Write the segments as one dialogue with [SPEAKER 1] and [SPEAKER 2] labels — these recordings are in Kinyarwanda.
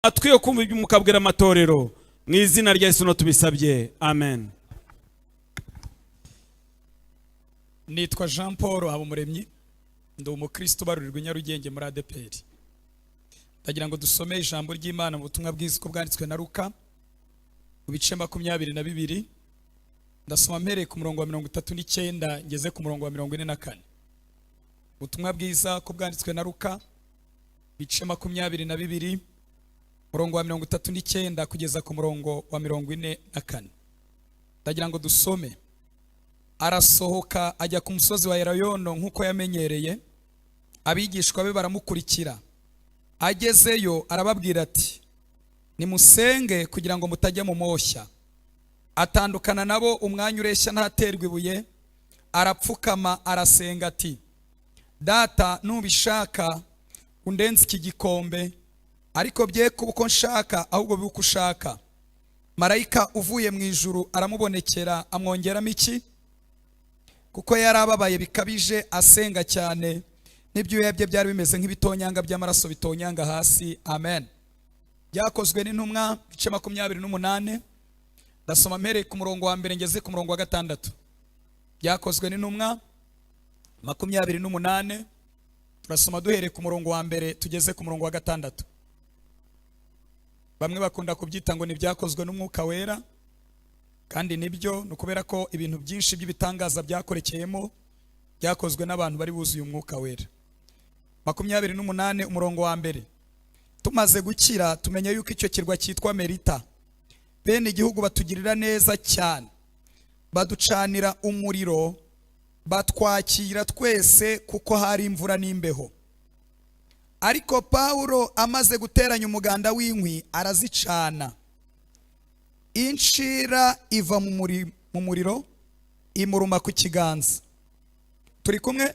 [SPEAKER 1] Amatwi yo kumva ibyo mukabwira amatorero. Mu izina rya Yesu no tubisabye, amen.
[SPEAKER 2] Nitwa Jean Paul Habumuremyi, ndi umukristo ubarurirwa i Nyarugenge muri ADEPR. Ndagira ngo dusome ijambo ry'Imana mu butumwa bwiza uko bwanditswe na Luka mu bice 22. Ndasoma mpereye ku murongo wa 39 ngeze ku murongo wa 44. Ubutumwa bwiza uko bwanditswe na Luka, bice 22, murongo wa 39 kugeza ku murongo wa 44. Ndagira ngo dusome. Arasohoka ajya ku musozi wa Elayono nk'uko yamenyereye, abigishwa be baramukurikira. Agezeyo arababwira ati: "Nimusenge kugira ngo mutajya mu moshya." Atandukana nabo umwanya ureshya ntaterwa ibuye, arapfukama arasenga ati: "Data, nubishaka undenze iki gikombe, ariko bye kuba uko nshaka, ahubwo bibe uko ushaka." Marayika uvuye mu ijuru aramubonekera, amwongeramo iki? Kuko yari ababaye bikabije, asenga cyane, n'ibyuya bye byari bimeze nk'ibitonyanga by'amaraso bitonyanga hasi. Amen. Byakozwe n'Intumwa, ibice 28. Ndasoma mpereye ku murongo wa 1 ngeze ku murongo wa 6. Byakozwe n'Intumwa 28, turasoma duhereye ku murongo wa 1 tugeze ku murongo wa 6. Bamwe bakunda kubyita ngo ni ibyakozwe n'Umwuka Wera, kandi nibyo, ni ukubera ko ibintu byinshi by'ibitangaza byakorekeyemo byakozwe n'abantu bari buzuye Umwuka Wera. 28, umurongo wa 1: Tumaze gukira, tumenya yuko icyo kirwa cyitwa Merita. Bene igihugu batugirira neza cyane, baducanira umuriro, batwakira twese, kuko hari imvura n'imbeho. Ariko Pawulo amaze guteranya umuganda w'inkwi arazicana, inshira iva mu muriro imuruma ku kiganza. Turi kumwe?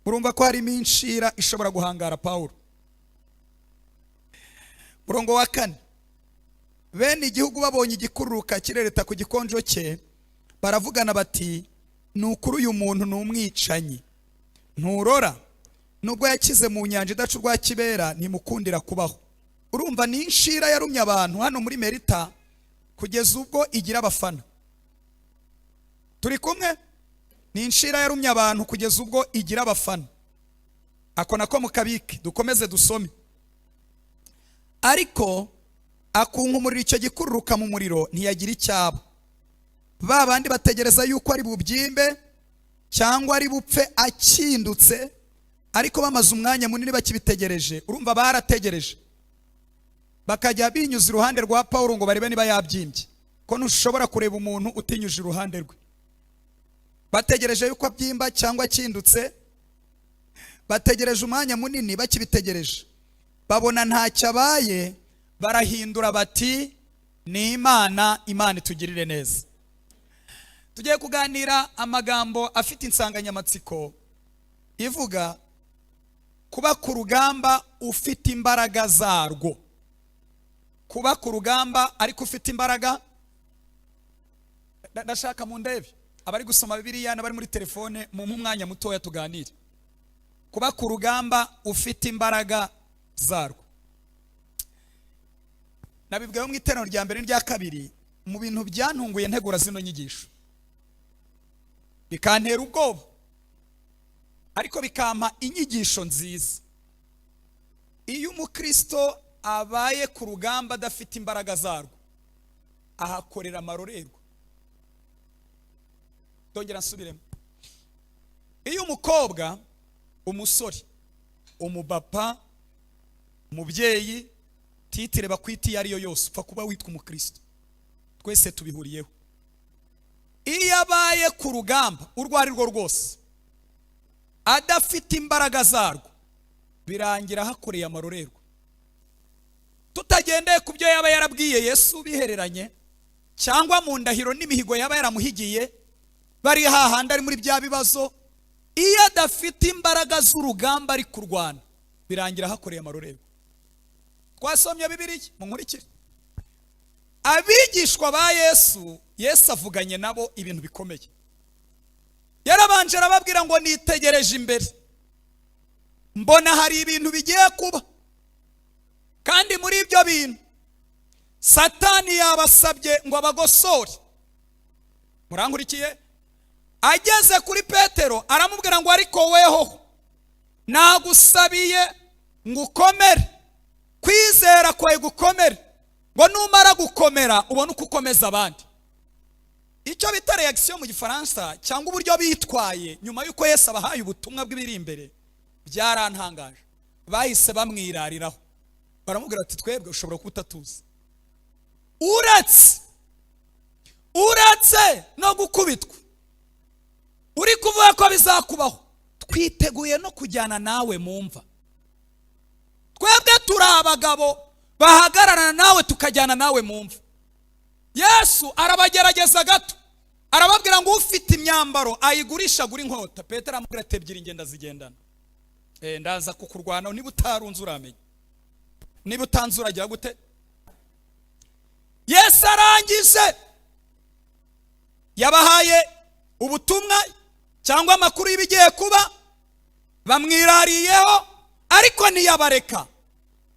[SPEAKER 2] Urumva ko harimo inshira ishobora guhangara Pawulo. Murongo wa 4: Bene igihugu babonye igikururuka kirereta ku gikonjo cye, baravugana bati: "Ni ukuri uyu muntu ni umwicanyi, nturora nubwo yakize mu nyanja idaca urwa kibera, ntimukundira kubaho." Urumva ni inshira yarumye abantu hano muri Merita kugeza ubwo igira abafana. Turi kumwe? Ni inshira yarumye abantu kugeza ubwo igira abafana. Ako nako mukabike, dukomeze dusome. Ariko akunkumurira icyo gikururuka mu muriro, ntiyagira icyaba. Ba bandi bategereza yuko ari bubyimbe cyangwa ari bupfe akindutse, ariko bamaze umwanya munini bakibitegereje. Urumva barategereje, bakajya binyuza iruhande rwa Pawulo ngo barebe niba yabyimbye, ko ntushobora kureba umuntu utinyuje iruhande rwe. Bategereje yuko abyimba cyangwa akindutse. Bategereje umwanya munini bakibitegereje, babona ntacyo abaye, barahindura bati: "Ni Imana." Imana itugirire neza. Tugiye kuganira amagambo afite insanganyamatsiko ivuga kuba ku rugamba ufite imbaraga zarwo. Kuba ku rugamba ariko ufite imbaraga. Ndashaka mu ndebe abari gusoma Bibiliya n'abari muri telefone, mu mwanya mutoya tuganire. Kuba ku rugamba ufite imbaraga zarwo. Nabibwiwe mu iteraniro rya mbere n'irya kabiri, mu bintu byantunguye ntegura zino nyigisho, bikantera ubwoba ariko bikampa inyigisho nziza: iyo umukristo abaye ku rugamba adafite imbaraga zarwo, ahakorera amarorerwa. Ndongera nsubiremo: iyo umukobwa, umusore, umupapa, umubyeyi, titre bakwita iyo ariyo yose, upfa kuba witwa umukristo, twese tubihuriyeho, iyo abaye ku rugamba urwo ari rwo rwose adafite imbaraga zarwo, birangira hakoreye amarorerwa. Tutagendeye ku byo yaba yarabwiye Yesu bihereranye, cyangwa mu ndahiro n'imihigo yaba yaramuhigiye, bari hahandi ari muri bya bibazo, iyo adafite imbaraga z'urugamba ari kurwana, birangira hakoreye amarorerwa. Twasomye Bibiliya, munkurikire. Abigishwa ba Yesu, Yesu avuganye nabo ibintu bikomeye. Yarabanje arababwira ngo: "Nitegereje imbere, mbona hari ibintu bigiye kuba." Kandi muri ibyo bintu Satani yabasabye ngo abagosore. Murankurikiye? Ageze kuri Petero aramubwira ngo: "Ariko weho nagusabiye ngo ukomere, kwizera kwawe gukomere, ngo numara gukomera ubone uko ukomeza abandi." Icyo bita réaction mu Gifaransa, cyangwa uburyo bitwaye nyuma y'uko Yesu abahaye ubutumwa bw'ibiri imbere, byarantangaje. Bahise bamwirariraho, baramubwira ati: "Twebwe ushobora kuba utatuzi. Uretse no gukubitwa uri kuvuga ko bizakubaho, twiteguye no kujyana nawe mu mva. Twebwe turi abagabo bahagararana nawe, tukajyana nawe mu mva." Yesu arabagerageza gato, arababwira ngo: "Ufite imyambaro ayigurisha agura inkota." Petero aramubwira ati: "Ebyiri ngenda zigendana, ndaza kukurwana. Niba utarunze uramenya, niba utanze uragira gute?" Yesu arangije yabahaye ubutumwa cyangwa amakuru y'ibigiye kuba, bamwirariyeho, ariko ntiyabareka,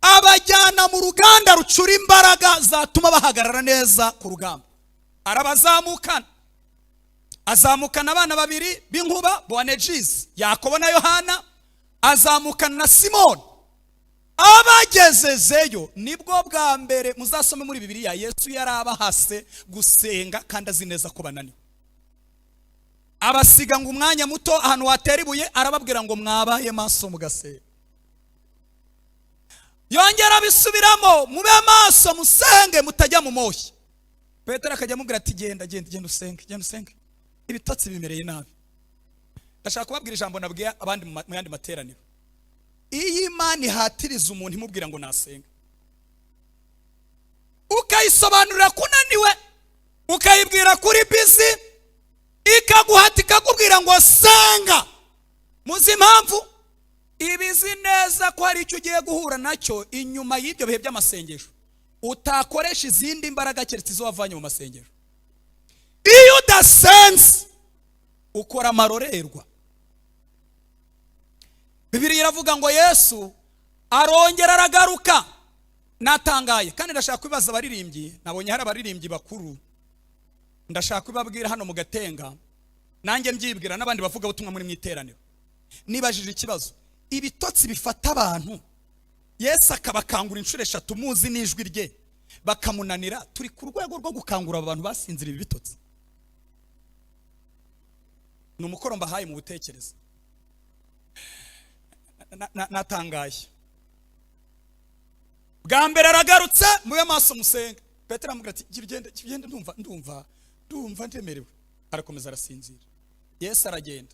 [SPEAKER 2] abajyana mu ruganda rucura imbaraga zatuma bahagarara neza ku rugamba. Arabazamukana, azamukana abana babiri b'inkuba, Bowanejizi, Yakobo na Yohana, azamukana na Simoni. Abagezezeyo, nibwo bwa mbere muzasome muri Bibiliya Yesu yari abahase gusenga kandi azi neza ko bananiwe. Abasiga ngo umwanya muto ahantu watera ibuye, arababwira ngo: "Mwabaye maso mugasenga." Yongera abisubiramo: "Mube maso musenge mutajya mu moshya." Petero akajya amubwira ati: "Genda, genda, genda usenge, genda usenge, ibitotsi bimereye nabi." Ndashaka kubabwira ijambo nabwiye abandi mu yandi materaniro. Iyo Imana ihatiriza umuntu imubwira ngo nasenga, ukayisobanurira ko unaniwe, ukayibwira kuri busy, ikaguhata ikakubwira ngo senga, muzi impamvu? Ibizi neza ko hari icyo ugiye guhura nacyo inyuma y'ibyo bihe by'amasengesho, utakoresha izindi mbaraga keretse izo wavanye mu masengesho. Iyo udasenze ukora amarorerwa. Bibiliya iravuga ngo Yesu arongera aragaruka. Natangaye kandi ndashaka kwibaza abaririmbyi, nabonye hari abaririmbyi bakuru. Ndashaka kubabwira hano mu Gatenga, nanjye mbyibwira n'abandi bavugabutumwa muri mu iteraniro. Nibajije ikibazo: ibitotsi bifata abantu, Yesu akabakangura inshuro eshatu muzi n'ijwi rye, bakamunanira, turi ku rwego rwo gukangura aba bantu basinzira ibi bitotsi? Ni umukoro mbahaye mu butekereza. Natangaye. Bwa mbere aragarutse: "Mube maso musenge." Petero aramubwira ati: "Gira ugende, gira ugende, ndumva ndemerewe." Arakomeza arasinzira. Yesu aragenda,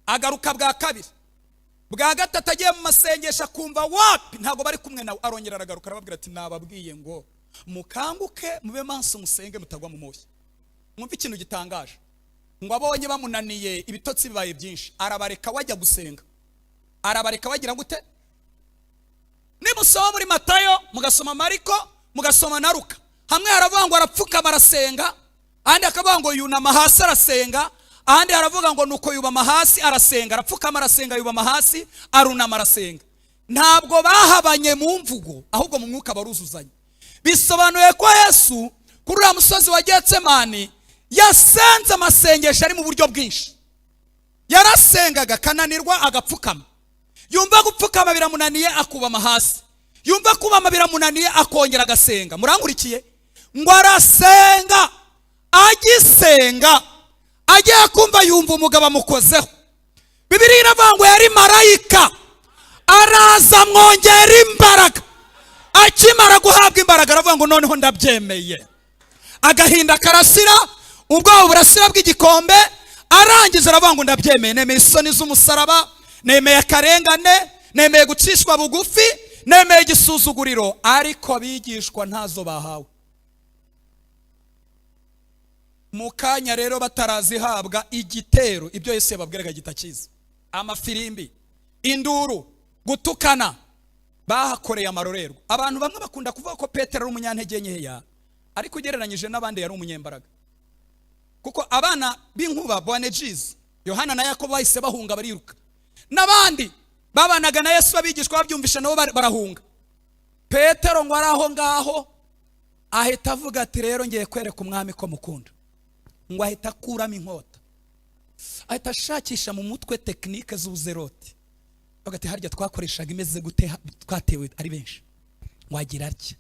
[SPEAKER 2] agaruka bwa kabiri, bwa gatatu. Agiye mu masengesho akumva wapi, ntabwo bari kumwe nawe. Arongera aragaruka, arababwira ati: "Nababwiye ngo mukanguke, mube maso musenge mutagwa mu moshya." Mwumve ikintu gitangaje: ngo abonye bamunaniye, ibitotsi bibaye byinshi, arabareka wajya gusenga. Arabareka bagira gute? Nimusoma muri Matayo, mugasoma Mariko, mugasoma na Luka, hamwe haravuga ngo arapfukama arasenga, ahandi hakavuga ngo yunama hasi arasenga, ahandi haravuga ngo nuko yubama hasi arasenga. Arapfukama arasenga, yubama hasi, arunama arasenga. Ntabwo bahabanye mu mvugo, ahubwo mu mwuka baruzuzanya. Bisobanuye ko Yesu kuri uriya musozi wa Getsemani yasenze amasengesho ari mu buryo bwinshi. Yarasengaga akananirwa agapfukama, yumva gupfukama biramunaniye akubama hasi, yumva kubama biramunaniye akongera agasenga. Murankurikiye? Ngo arasenga, agisenga agiye kumva yumva umugabo amukozeho. Bibiliya iravuga ngo yari marayika, araza amwongera imbaraga. Akimara guhabwa imbaraga aravuga ngo: "Noneho ndabyemeye." Agahinda karasira, ubwoba burasira bw'igikombe. Arangiza aravuga ngo: "Ndabyemeye, nemeye isoni z'umusaraba, nemeye akarengane, nemeye gucishwa bugufi, nemeye igisuzuguriro." Ariko abigishwa ntazo bahawe. Mu kanya rero batarazihabwa, igitero, ibyo Yesu yababwiraga gitakiza, amafirimbi, induru, gutukana, bahakoreye amarorerwa. Abantu bamwe bakunda kuvuga ko Petero ari umunyantege nkeya, ariko ugereranyije n'abandi yari umunyembaraga, kuko abana b'inkuba, Bowanejizi, Yohana na Yakobo, bahise bahunga bariruka. N'abandi babanaga na Yesu babigishwa babyumvisha nabo barahunga. Petero ngo ari aho ngaho, ahita avuga ati: "Rero ngiye kwereka umwami ko mukunda." Ngo ahita akuramo inkota, ahita ashakisha mu mutwe technique z'ubuzerote, avuga ati: "Harya twakoreshaga imeze gute twatewe ari benshi?" Ngo agira atya,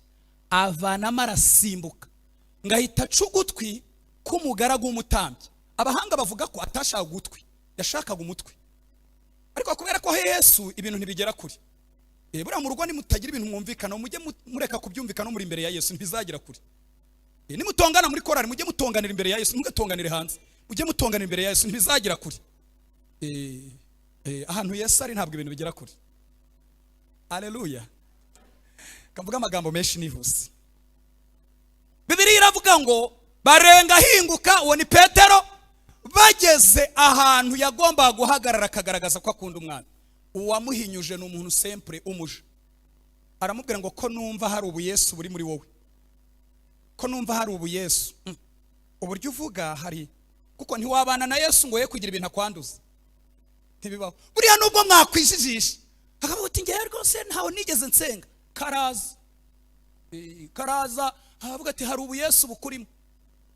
[SPEAKER 2] avanamo, arasimbuka, ngo ahita aca ugutwi k'umugaragu w'umutambyi. Abahanga bavuga ko atashakaga ugutwi, yashakaga umutwe, ariko kubera ko Yesu ibintu ntibigera kure. Buriya mu rugo nimutagira ibintu mwumvikana, mujye mureka kubyumvikana muri imbere ya Yesu, ntibizagera kure. Nimutongana muri korari, mujye mutonganira imbere ya Yesu, ntimugatonganire hanze, mujye mutonganira imbere ya Yesu, ntibizagera kure. Ahantu Yesu ari ntabwo ibintu bigera kure. Aleluya! Kavuga amagambo menshi nihuse. Bibiliya iravuga ngo barenga ahinguka, uwo ni Petero, bageze ahantu yagombaga guhagarara akagaragaza ko akunda umwana. Uwamuhinyuje ni umuntu simple, umuja. Aramubwira ngo: "Ko numva hari ubuyesu buri muri wowe, ko numva hari ubuyesu, uburyo uvuga hari, kuko ntiwabana na Yesu ngo ye kugira ibintu akwanduza, ntibibaho." Buriya nubwo mwakwijijisha, akavuga uti: "Ngewe rwose ntawe nigeze nsenga," karaza. Karaza, aravuga ati: "Hari ubuyesu bukurimo."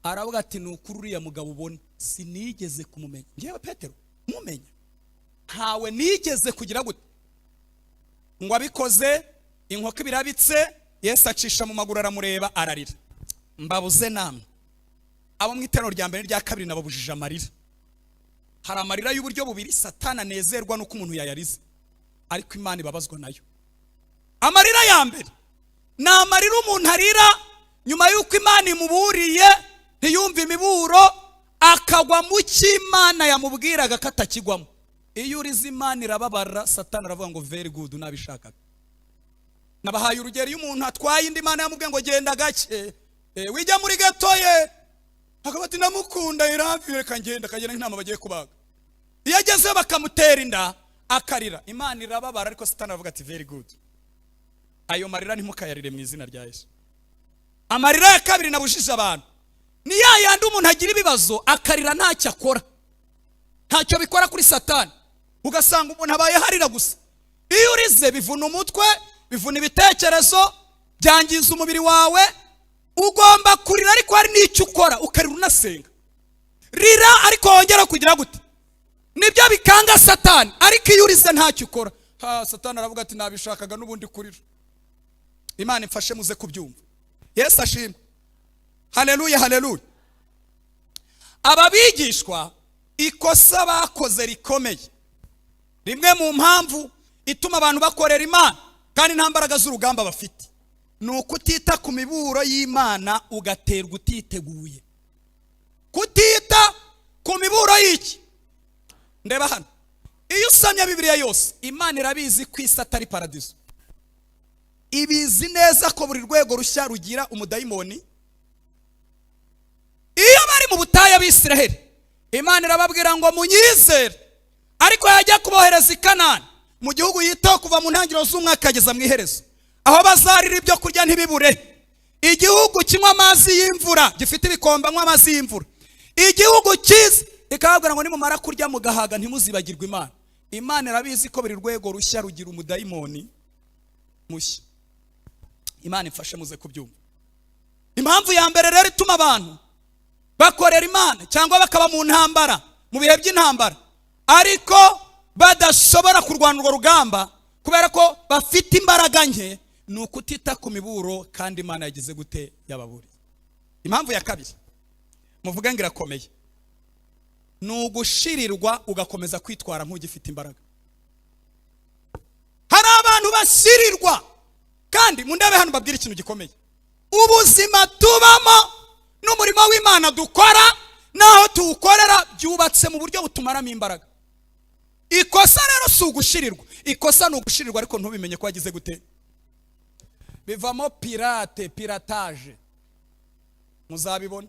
[SPEAKER 2] Aravuga ati: "Ni ukuri uriya mugabo ubona sinigeze kumumenya. Ngewe Petero mumenya ntawe nigeze kugira gute." Ngo abikoze, inkoko ibirabitse, Yesu acisha mu maguru, aramureba, ararira. Mbabuze namwe abo mu iteraniro rya mbere n'irya kabiri, nababujije amarira. Hari amarira y'uburyo bubiri. Satana anezerwa n'uko umuntu yayarize, ariko Imana ibabazwa nayo. Amarira ya mbere ni amarira umuntu arira nyuma y'uko Imana imuburiye, ntiyumve imiburo, akagwa mu cy'Imana yamubwiraga ko atakigwamo. Iyo urize, Imana irababara. Satana aravuga ngo: "Very good, nabishakaga." Nabahaye urugero: iyo umuntu atwaye indi, Imana yamubwiye ngo: "Genda gake, wijya muri gato ye," akaba ati: "Ndamukunda, irambi, reka ngenda." Akagenda nk'intama bagiye kubaga. Iyo agezeyo bakamutera inda, akarira, Imana irababara, ariko Satani aravuga ati: "Very good." Ayo marira ntimukayarire mu izina rya Yesu. Amarira ya kabiri nabujije abantu ni ya yandi umuntu agira ibibazo akarira ntacyo akora, ntacyo bikora kuri Satani. Ugasanga umuntu abaye harira gusa. Iyo urize bivuna umutwe, bivuna ibitekerezo, byangiza umubiri wawe. Ugomba kurira ariko hari n'icyo ukora, ukarira unasenga. Rira ariko wongera kugira gute? Nibyo bikanga Satani. Ariko iyo urize ntacyo ukora, ha, Satani aravuga ati: "Nabishakaga n'ubundi kurira." Imana imfashe muze kubyumva. Yesu ashimwe! Haleluya, haleluya! Aba bigishwa ikosa bakoze rikomeye, rimwe mu mpamvu ituma abantu bakorera Imana kandi nta mbaraga z'urugamba bafite, ni ukutita ku miburo y'Imana, ugaterwa utiteguye. Kutita ku miburo y'iki? Ndeba hano, iyo usomye Bibiliya yose, Imana irabizi ko isi atari paradizo. Ibizi neza ko buri rwego rushya rugira umudayimoni. Iyo bari mu butayu, Abisiraheli, Imana irababwira ngo: "Munyizere." Ariko yajya kubohereza i Kanani, mu gihugu yitaho kuva mu ntangiriro z'umwaka akageza mu iherezo, aho bazarira ibyo kurya ntibibure, igihugu kinywa amazi y'imvura, gifite ibikombe anywa amazi y'imvura, igihugu cyiza, ikababwira ngo: "Nimumara kurya mugahaga, ntimuzibagirwe Imana." Imana irabizi ko buri rwego rushya rugira umudayimoni mushya. Imana imfashe muze kubyumva. Impamvu ya mbere rero ituma abantu bakorera Imana cyangwa bakaba mu ntambara, mu bihe by'intambara, ariko badashobora kurwana urwo rugamba kubera ko bafite imbaraga nke, ni ukutita ku miburo kandi Imana yagize gute? Yababuriye. Impamvu ya kabiri, muvuge ngo irakomeye, ni ugushirirwa ugakomeza kwitwara nk'ugifite imbaraga. Hari abantu bashirirwa, kandi mundebe hano mbabwire ikintu gikomeye: ubuzima tubamo n'umurimo w'Imana dukora n'aho tuwukorera byubatse mu buryo butumaramo imbaraga. Ikosa rero si ugushirirwa, ikosa ni ugushirirwa ariko ntubimenye ko wagize gute? Bivamo pirate, piratage. Muzabibona,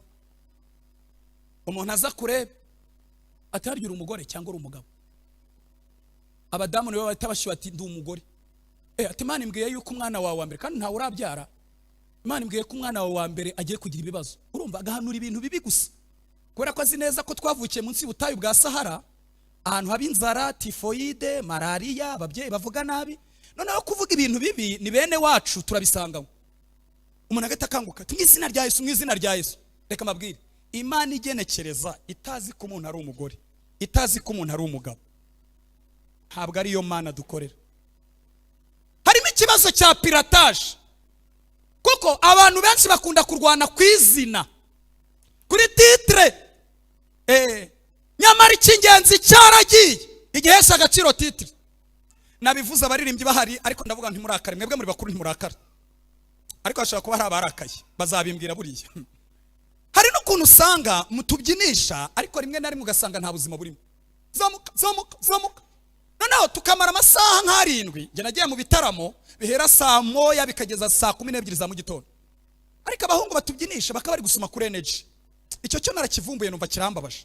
[SPEAKER 2] umuntu aza kureba ati: "Harya uri umugore cyangwa uri umugabo?" Abadamu nibo bahita bashyuha, ati: "Ndi umugore." Ati: "Imana imbwiye yuko umwana wawe wa mbere, kandi ntawe urabyara, Imana imbwiye ko umwana wawe wa mbere agiye kugira ibibazo." Urumva agahanura ibintu bibi gusa, kubera ko azi neza ko twavukiye munsi y'ubutayu bwa Sahara, ahantu haba inzara, tifoyide, malariya, ababyeyi bavuga nabi. Noneho kuvuga ibintu bibi ni bene wacu turabisangamo. Umuntu agahita akanguka ati: "Mu izina rya Yesu, mu izina rya Yesu." Reka mbabwire, Imana igenekereza itazi ko umuntu ari umugore, itazi ko umuntu ari umugabo, ntabwo ariyo Mana dukorera. Harimo ikibazo cya piratage, kuko abantu benshi bakunda kurwana ku izina, kuri titre, nyamara icy'ingenzi cyaragiye. Igihesha agaciro titre, nabivuze abaririmbyi bahari, ariko ndavuga ntimurakare, mwebwe muri bakuru ntimurakare, ariko hashobora kuba hari abarakaye, bazabimbwira. Buriya hari n'ukuntu usanga mutubyinisha, ariko rimwe na rimwe ugasanga nta buzima burimo. Zamuka, zamuka, zamuka, noneho tukamara amasaha nk'arindwi. Njye nagiye mu bitaramo bihera saa 1 bikageza saa 12 za mu gitondo, ariko abahungu batubyinisha bakaba bari gusoma kuri energy. Icyo cyo narakivumbuye, numva kirambabaje.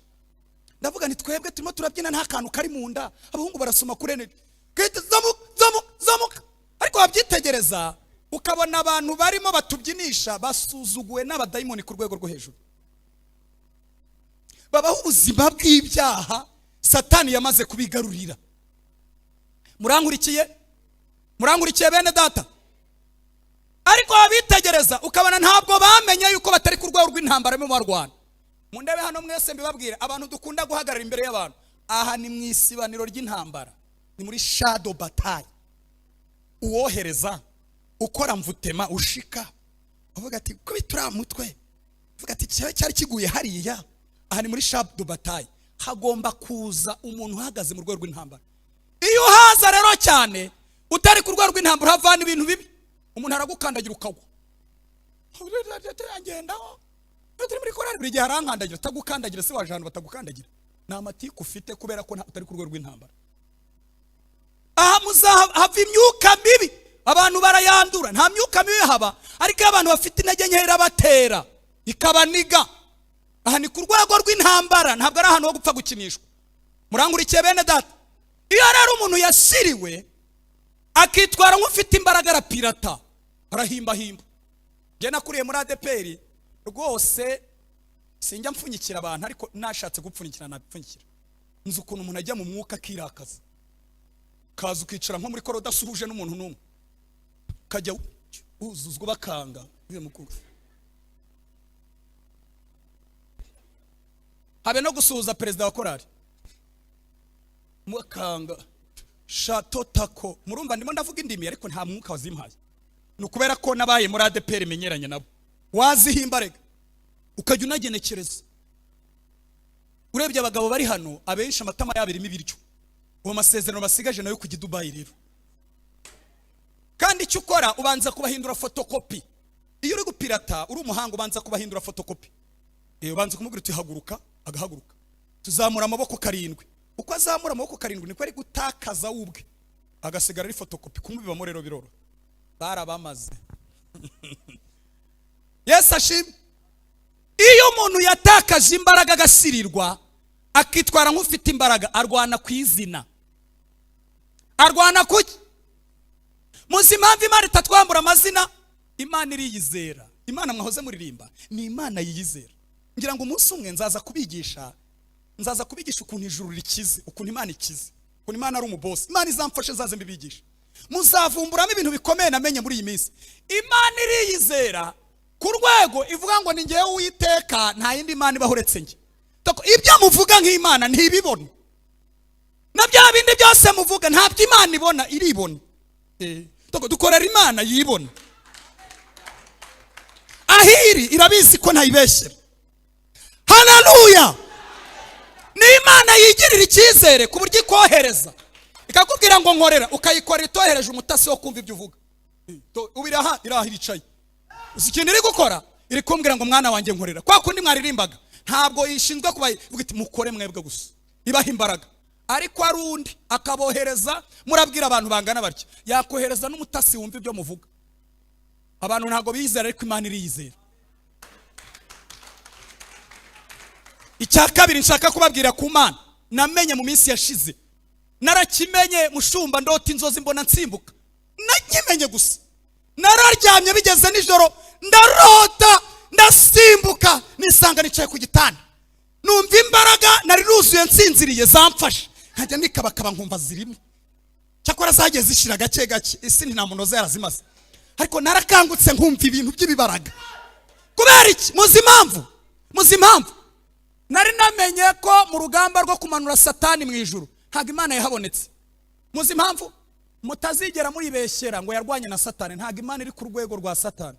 [SPEAKER 2] Ndavuga nti: "Twebwe turimo turabyina, nta kantu kari mu nda, abahungu barasoma kuri energy." Gahita zamuka, zamuka, zamuka, ariko wabyitegereza ukabona abantu barimo batubyinisha basuzuguwe n'abadayimoni ku rwego rwo hejuru, babaho ubuzima bw'ibyaha, Satani yamaze kubigarurira. Murankurikiye? Murankurikiye, bene data? Ariko wabitegereza ukabona ntabwo bamenye yuko batari ku rwego rw'intambara barimo barwana. Mu ndebe hano mwese, mbibabwire, abantu dukunda guhagarara imbere y'abantu, aha ni mu isibaniro ry'intambara, ni muri shadow battle. Uwohereza ukora mvutema, ushika uvuga ati: "Kubita uriya mutwe," uvuga ati: "Cyari cyari kiguye hariya." Aha ni muri shadow battle, hagomba kuza umuntu uhagaze mu rwego rw'intambara. Iyo uhaza rero cyane utari ku rwego rw'intambara, uhavana ibintu bibi. Umuntu aragukandagira ukagwa. Agendaho. Iyo turi muri korari, buri gihe arankandagira. Atagukandagira se waje ahantu batagukandagira? Ni amatiku ufite, kubera ko utari ku rwego rw'intambara. Aha muzahava imyuka mibi, abantu barayandura. Nta myuka mibi haba, ariko iyo abantu bafite intege nke irabatera ikabaniga. Aha ni ku rwego rw'intambara, ntabwo ari ahantu ho gupfa gukinishwa. Murangurikiye, bene data? Iyo rero umuntu yasiriwe akitwara nk'ufite imbaraga, arapirata, arahimbahimba. Njye nakuriye muri ADEPR rwose, sinjya mpfunyikira abantu, ariko nashatse gupfunyikira napfunyikira. Nzi ukuntu umuntu ajya mu mwuka akirakaza, kaza ukicara nko muri koro udasuhuje n'umuntu n'umwe, ukajya wuzuzwa bakanga uyu mukuru, habe no gusuhuza perezida wa korari mukanga shato tako. Murumva ndimo ndavuga indimi, ariko nta mwuka wazimpaye. Ni ukubera ko nabaye muri ADEPR, menyeranye nabo. Wazihimba rega, ukajya unagenekereza. Urebye abagabo bari hano, abenshi amatama yabo irimo ibiryo. Uwo masezerano basigaje nayo kujya i Dubayi rero. Kandi icyo ukora, ubanza kubahindura fotokopi. Iyo uri gupirata, uri umuhanga, ubanza kubahindura fotokopi. Ubanza kumubwira uti: "Haguruka," agahaguruka. "Tuzamura amaboko karindwi." Uko azamura amaboko karindwi, niko ari gutakaza we ubwe, agasigara ari fotokopi. Kumubibamo rero biroroha, barabamaze. Yesu ashimwe. Iyo umuntu yatakaje imbaraga, agasirirwa, akitwara nk'ufite imbaraga, arwana ku izina. Arwana kuki? Muzi impamvu Imana itatwambura amazina? Imana iriyizera. Imana mwahoze muririmba ni Imana yiyizera. Ngira ngo umunsi umwe nzaza kubigisha, nzaza kubigisha ukuntu ijuru rikize, ukuntu Imana ikize, ukuntu Imana ari umubosi. Imana izamfashe nzaze mbibigisha, muzavumburamo ibintu bikomeye namenye muri iyi minsi. Imana iriyizera ku rwego ivuga ngo: "Ni ngewe Uwiteka, nta yindi Mana ibaho uretse njye." Ibyo muvuga nk'Imana ntibibona, na bya bindi byose muvuga ntabyo Imana ibona, iribona. Dukorera Imana yibona. Ahiri irabizi ko ntayibeshyera. Haleluya! Ni Imana yigirira icyizere ku buryo ikohereza, ikakubwira ngo: "Nkorera," ukayikorera itohereje umutasi wo kumva ibyo uvuga. Ubu iraha, iraha, iricaye. Uzi ikintu iri gukora? Iri kumbwira ngo: "Mwana wanjye, nkorera." Kwa kundi mwaririmbaga, ntabwo ishinzwe kuba ivuga iti: "Mukore mwebwe gusa," ibaha imbaraga. Ariko ari undi akabohereza, murabwira abantu bangana batya, yakohereza n'umutasi wumva ibyo muvuga. Abantu ntabwo bizera, ariko Imana iriyizera. Icya kabiri nshaka kubabwira ku Mana namenye mu minsi yashize, narakimenye mushumba, ndota inzozi mbona nsimbuka. Nakimenye gusa nararyamye, bigeze nijoro ndarota ndasimbuka, nisanga nicaye ku gitanda, numva imbaraga nari nuzuye nsinziriye zamfashe, nkajya nikabakaba nkumva zirimo. Cyakora zagiye zishira gake gake, isi nta muntu yarazimaze, ariko narakangutse nkumva ibintu by'ibibaraga. Kubera iki? Muzi impamvu? Muzi impamvu? Nari namenye ko mu rugamba rwo kumanura Satani mu ijuru ntabwo Imana yahabonetse. Muzi impamvu? Mutazigera muribeshyera ngo yarwanye na Satani. Ntabwo Imana iri ku rwego rwa Satani.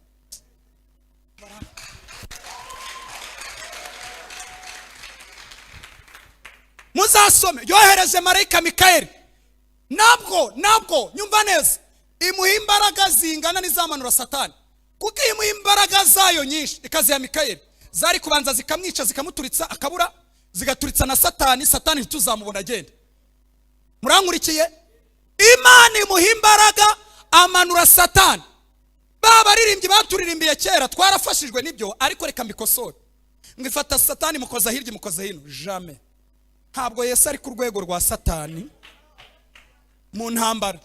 [SPEAKER 2] Muzasome, yohereje marayika Mikayeli, nabwo nyumva neza, imuha imbaraga zingana n'izamanura Satani, kuko iyo imuha imbaraga zayo nyinshi ikaziha Mikayeli, zari kubanza zikamwica, zikamuturitsa akabura, zigaturitsa na Satani, Satani ntituzamubona agenda. Murankurikiye? Imana imuha imbaraga amanura Satani. Ba baririmbyi baturirimbiye kera twarafashijwe nibyo, ariko reka mbikosore. Ngo ifata Satani mukoza hirya, mukoza hino, jamais. Ntabwo Yesu ari ku rwego rwa Satani mu ntambara.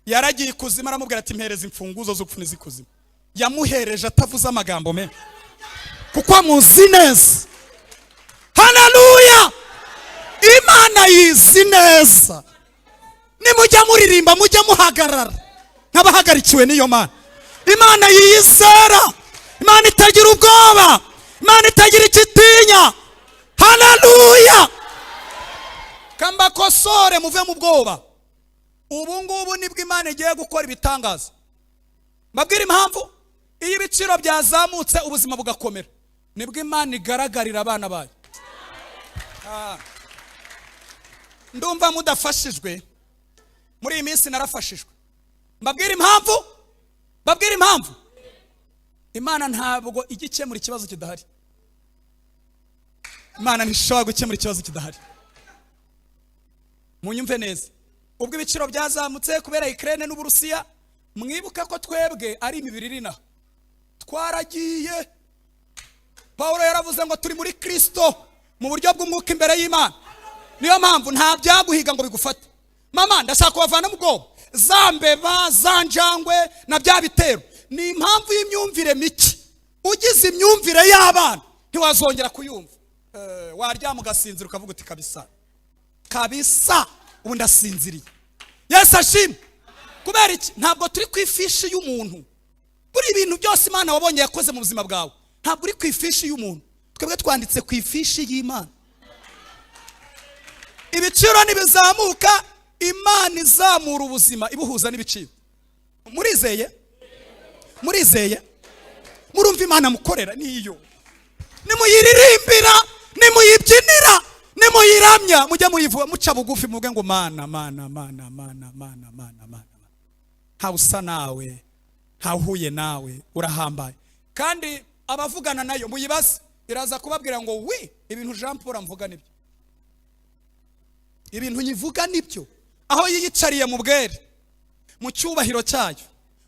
[SPEAKER 2] Yaragiye ikuzimu aramubwira ati mpereza imfunguzo z'urupfu n'iz'ikuzimu. Yamuhereje atavuze amagambo menshi, kuko amuzi neza. Haleluya! Imana yizi neza. Nimujya muririmba mujya muhagarara nk'abahagarikiwe n'iyo Mana. Imana yiyizera, Imana itagira ubwoba, Imana itagira ikitinya. Haleluya! Kambakosore muve mu bwoba. Ubu ngubu nibwo Imana igiye gukora ibitangaza. Mbabwire impamvu. Iyo ibiciro byazamutse ubuzima bugakomera, nibwo Imana igaragarira abana bayo. Ndumva mudafashijwe. Muri iyi minsi narafashijwe. Mbabwire impamvu? Mbabwire impamvu? Imana ntabwo ijya ikemura ikibazo kidahari. Imana ntishobora gukemura ikibazo kidahari. Munyumve neza. Ubwo ibiciro byazamutse kubera Ukraine n'Uburusiya, mwibuke ko twebwe ari imibiri iri inaha. Twaragiye. Paulo yaravuze ngo turi muri Kristo mu buryo bw'umwuka imbere y'Imana. Niyo mpamvu nta byaguhiga ngo bigufate. Mama, ndashaka kubavana mu bwoba. Za mbeba, za njangwe na bya bitero ni impamvu y'imyumvire mike. Ugize imyumvire y'abana ntiwazongera kuyumva. Waryama ugasinzira ukavuga uti kabisa kabisa ubu ndasinziriye. Yesu ashimwe. Kubera iki? Ntabwo turi ku ifishi y'umuntu. Buri ibintu byose Imana wabonye yakoze mu buzima bwawe, ntabwo uri ku ifishi y'umuntu. Twebwe twanditse ku ifishi y'Imana. Ibiciro nibizamuka, Imana izamura ubuzima ibuhuza n'ibiciro. Murizeye? Murizeye? Murumva Imana mukorera niyo? Nimuyiririmbira, nimuyibyinira, nimuyiramya, mujye muyivuga muca bugufi, muvuge ngo Mana, Mana, Mana, Mana, Mana, Mana, Mana, ntawe usa nawe, ntawe uhuye nawe, urahambaye. Kandi abavugana nayo muyibaze, iraza kubabwira ngo wi ibintu Jean Paul amvuga nibyo, ibintu nyivuga nibyo. Aho yiyicariye mu bwere, mu cyubahiro cyayo,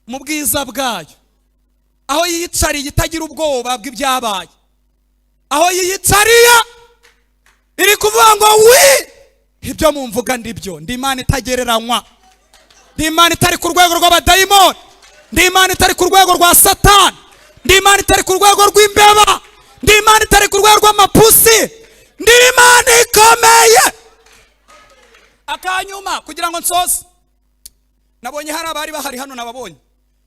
[SPEAKER 2] mu bwiza bwayo, aho yiyicariye itagira ubwoba bw'ibyabaye, aho yiyicariye iri kuvuga ngo wi ibyo mumvuga ndibyo, ndi Imana itagereranywa, ndi Imana itari ku rwego rw'abadayimoni, ndi Imana itari ku rwego rwa Satani, ndi Imana itari ku rwego rw'imbeba, ndi Imana itari ku rwego rw'amapusi, ndi Imana ikomeye. Akanyuma kugira ngo nsoze, nabonye hari abari bahari hano, nababonye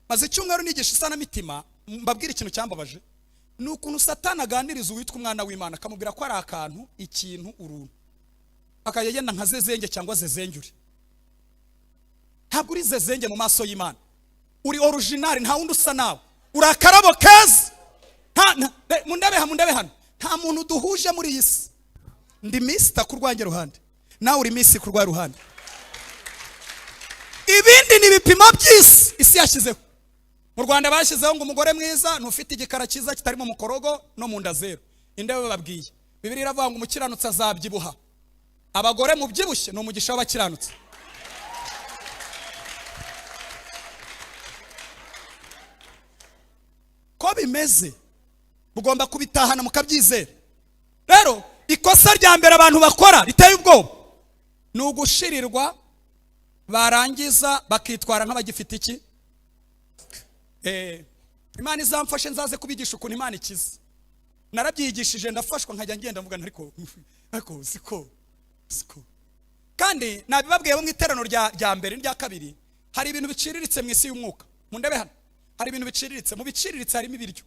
[SPEAKER 2] maze icyumweru nigisha isanamitima. Mbabwira ikintu cyambabaje ni ukuntu Satani aganiriza uwitwa umwana w'Imana akamubwira ko ari akantu, ikintu, uruntu, akajya agenda nka zezenge cyangwa zezengure. Ntabwo uri zezenge mu maso y'Imana, uri original, nta wundi usa nawe, uri akarabo keza. Mundebe hano, nta muntu duhuje muri iyi si. Ndi mister ku rwanjye ruhande, nawe uri miss ku rwa ruhande. Ibindi ni ibipimo by'isi, isi yashyizeho. Mu Rwanda bashyizeho ngo umugore mwiza ntufite igikara cyiza kitarimo mukorogo no mu nda zero. Inde bababwiye? Bibiliya iravuga ngo umukiranutsi azabyibuha. Abagore mubyibushye ni umugisha w'abakiranutsi. Ko bimeze mugomba kubitahana mukabyizera. Rero ikosa rya mbere abantu bakora riteye ubwoba ni ugushirirwa, barangiza bakitwara nk'abagifite iki. Imana izamfashe nzaze kubigisha ukuntu Imana ikiza. Narabyigishije ndafashwa, nkajya ngenda mvuga ariko siko siko. Kandi nabibabwiye bo mu iteraniro rya mbere n'irya kabiri, hari ibintu biciriritse mu isi y'umwuka. Mundebe hano, hari ibintu biciriritse. Mu biciriritse harimo ibiryo.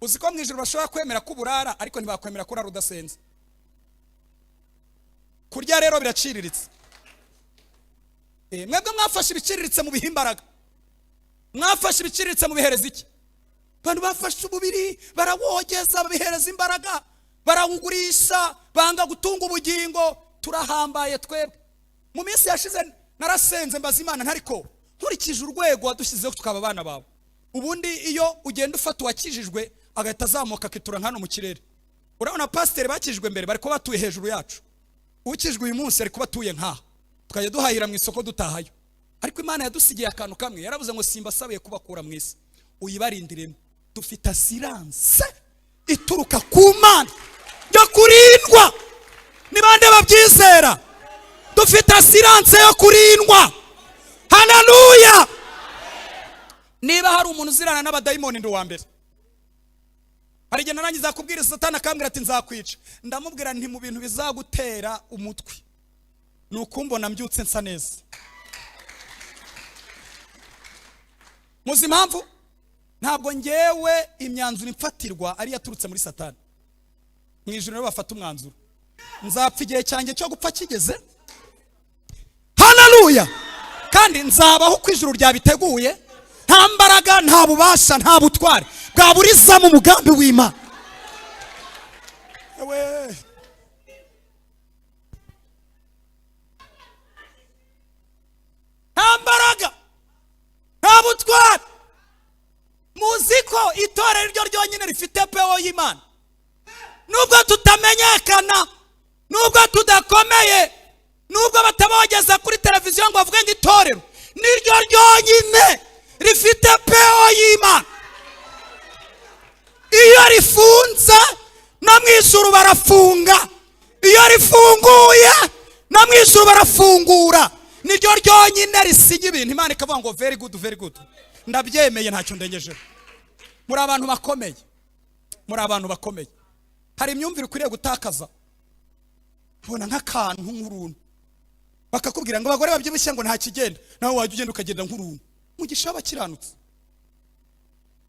[SPEAKER 2] Uzi ko mu ijoro bashobora kwemera ko uburara, ariko ntibakwemera kurara udasenze? Kurya rero biraciriritse. Mwebwe mwafashe ibiciriritse mu biha imbaraga, mwafashe ibiciriritse mu bihereza iki? Abantu bafashe umubiri barawogeza, babihereza imbaraga, barawugurisha, banga gutunga ubugingo. Turahambaye twebwe. Mu minsi yashize narasenze, mbaza Imana, ntariko nkurikije urwego wadushyizeho tukaba abana bawe, ubundi iyo ugenda ufata uwakijijwe agahita azamuka akitura hano mu kirere, urabona pasiteri bakijijwe mbere bari kuba batuye hejuru yacu, ukijwe uyu munsi ari kuba atuye nkaha, tukajya duhahira mu isoko dutahayo. Ariko Imana yadusigiye akantu kamwe, yaravuze ngo simbasabiye kubakura mu isi, uyibarindiremo. Dufite assurance ituruka ku Mana yo kurindwa. Ni bande babyizera? Dufite assurance yo kurindwa. Haleluya! Niba hari umuntu uzirana n'abadayimoni, ndi uwa mbere. Hari igihe narangiza kubwira Satani akambwira ati nzakwica. Ndamubwira nti mu bintu bizagutera umutwe ni ukumbona mbyutse nsa neza. Muzi impamvu? Ntabwo ngewe imyanzuro imfatirwa ari yaturutse muri Satani. Mu ijoro rero bafata umwanzuro, nzapfa igihe cyanjye cyo gupfa kigeze. Haleluya! Kandi nzabaho uko ijuru ryabiteguye. Nta mbaraga, nta bubasha, nta butware bwaburizamo umugambi w'Imana. Ewe, nta mbaraga, nta butware. Muzi ko itorero ryo ryonyine rifite pewo y'Imana? Nubwo tutamenyekana, nubwo tudakomeye, nubwo batabogeza kuri televiziyo ngo bavuge ngo itorero niryo ryonyine rifite pewo y'Imana. Iyo rifunze no mu ijuru barafunga, iyo rifunguye no mu ijuru barafungura. Niryo ryonyine risiga ibintu, Imana ikavuga ngo very good, very good, ndabyemeye, ntacyo ndengejeho. Muri abantu bakomeye, muri abantu bakomeye. Hari imyumvire ukwiriye gutakaza. Ubona nk'akantu nk'uruntu, bakakubwira ngo abagore babyibushye ngo nta kigenda, nawe wajya ugenda ukagenda nk'uruntu. Mugisha w'abakiranutsi.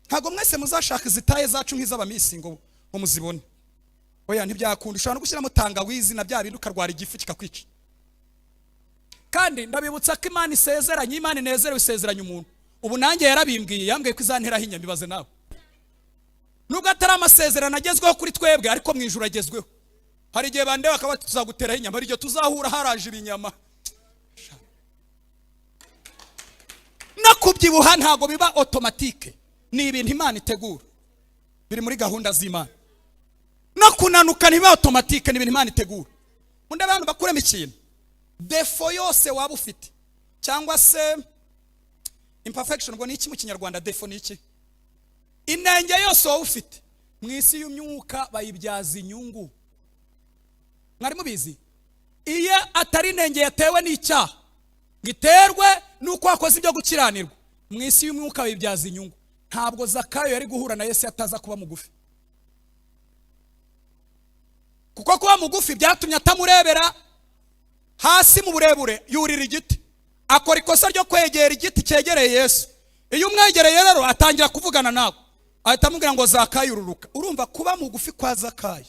[SPEAKER 2] Ntabwo mwese muzashaka izitaye zacu nk'iz'abamisi ngo muzibone. Oya, ntibyakunda. Ushobora no gushyiramo tangawizi na bya bindi, ukarwara igifu kikakwica. Kandi ndabibutsa ko Imana isezeranye, Imana inezerewe isezeranya umuntu. Ubu nanjye yarabimbwiye, yambwiye ko izanteraho inyama. Ibaze nawe, nubwo atari amasezerano agezweho kuri twebwe, ariko mu ijuru agezweho. Hari igihe bandeba bakaba bati tuzaguteraho inyama. Hari igihe tuzahura haraje ibinyama. No kubyibuha ntabwo biba automatique, ni ibintu Imana itegura, biri muri gahunda z'Imana. No kunanuka ntibiba automatique, ni ibintu Imana itegura. Undi abantu bakuremo ikintu, défaut yose waba ufite cyangwa se imperfection, ngo ni iki mu Kinyarwanda? Défaut ni iki? Inenge yose waba ufite, mu isi y'umwuka bayibyaza inyungu. Mwari mubizi? Iyo atari inenge yatewe n'icyaha, ngo iterwe n'uko wakoze ibyo gukiranirwa, mu isi y'umwuka bayibyaza inyungu. Ntabwo Zakayo yari guhura na Yesu ataza kuba mugufi, kuko kuba mugufi byatumye atamurebera hasi mu burebure. Yurira igiti, akora ikosa ryo kwegera igiti cyegereye Yesu. Iyo umwegereye rero atangira kuvugana nawe, ahita amubwira ngo Zakayo ururuka. Urumva kuba mugufi kwa Zakayo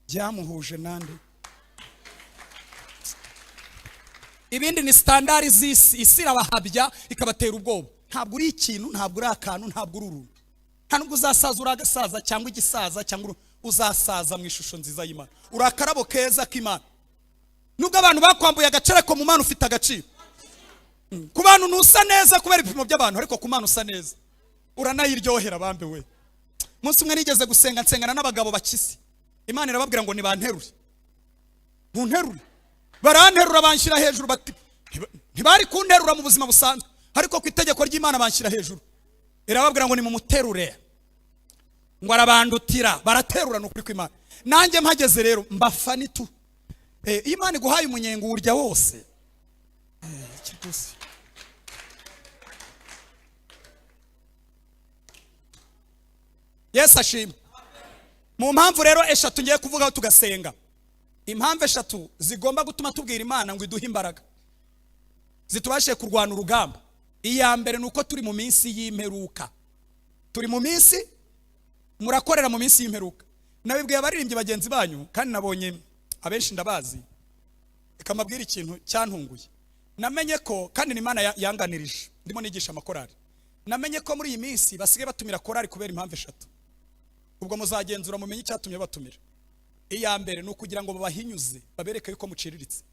[SPEAKER 2] byamuhuje nande? Ibindi ni standard z'isi. Isi irabahabya ikabatera ubwoba. Ntabwo uri ikintu, ntabwo uri akantu, ntabwo uri uruntu. Nta nubwo uzasaza uri agasaza cyangwa igisaza cyangwa uzasaza mu ishusho nziza y'Imana. Uri akarabo keza k'Imana. Nubwo abantu bakwambuye agaciro, ariko mu Mana ufite agaciro. Ku bantu ntusa neza kubera ibipimo by'abantu, ariko ku Mana usa neza, uranayiryohera bambe we. Umunsi umwe nigeze gusenga, nsengana n'abagabo bakize. Imana irababwira ngo nibanterure, munterure. Baranterura, banshyira hejuru. Bati ntibari kunterura mu buzima busanzwe, ariko ku itegeko ry'Imana banshyira hejuru. Irababwira ngo nimumuterure, ngo arabandutira. Baraterura, ni ukuri kw'Imana. Nanjye mpageze rero mbafani tu. Iyo Imana iguhaye umunyenga uwurya wose. Iki rwose. Yesu ashimwe. Mu mpamvu rero eshatu ngiye kuvugaho tugasenga. Impamvu eshatu zigomba gutuma tubwira Imana ngo iduhe imbaraga zitubashe kurwana urugamba. Iya mbere ni uko turi mu minsi y'imperuka. Turi mu minsi, murakorera mu minsi y'imperuka. Nabibwiye abaririmbyi bagenzi banyu, kandi nabonye abenshi ndabazi. Reka mbabwire ikintu cyantunguye. Namenye ko, kandi ni Imana yanganirije ndimo nigisha amakorari, namenye ko muri iyi minsi basigaye batumira korari kubera impamvu eshatu. Ubwo muzagenzura mumenye icyatumye batumira. Iya mbere ni ukugira ngo babahinyuze, babereke yuko muciriritse.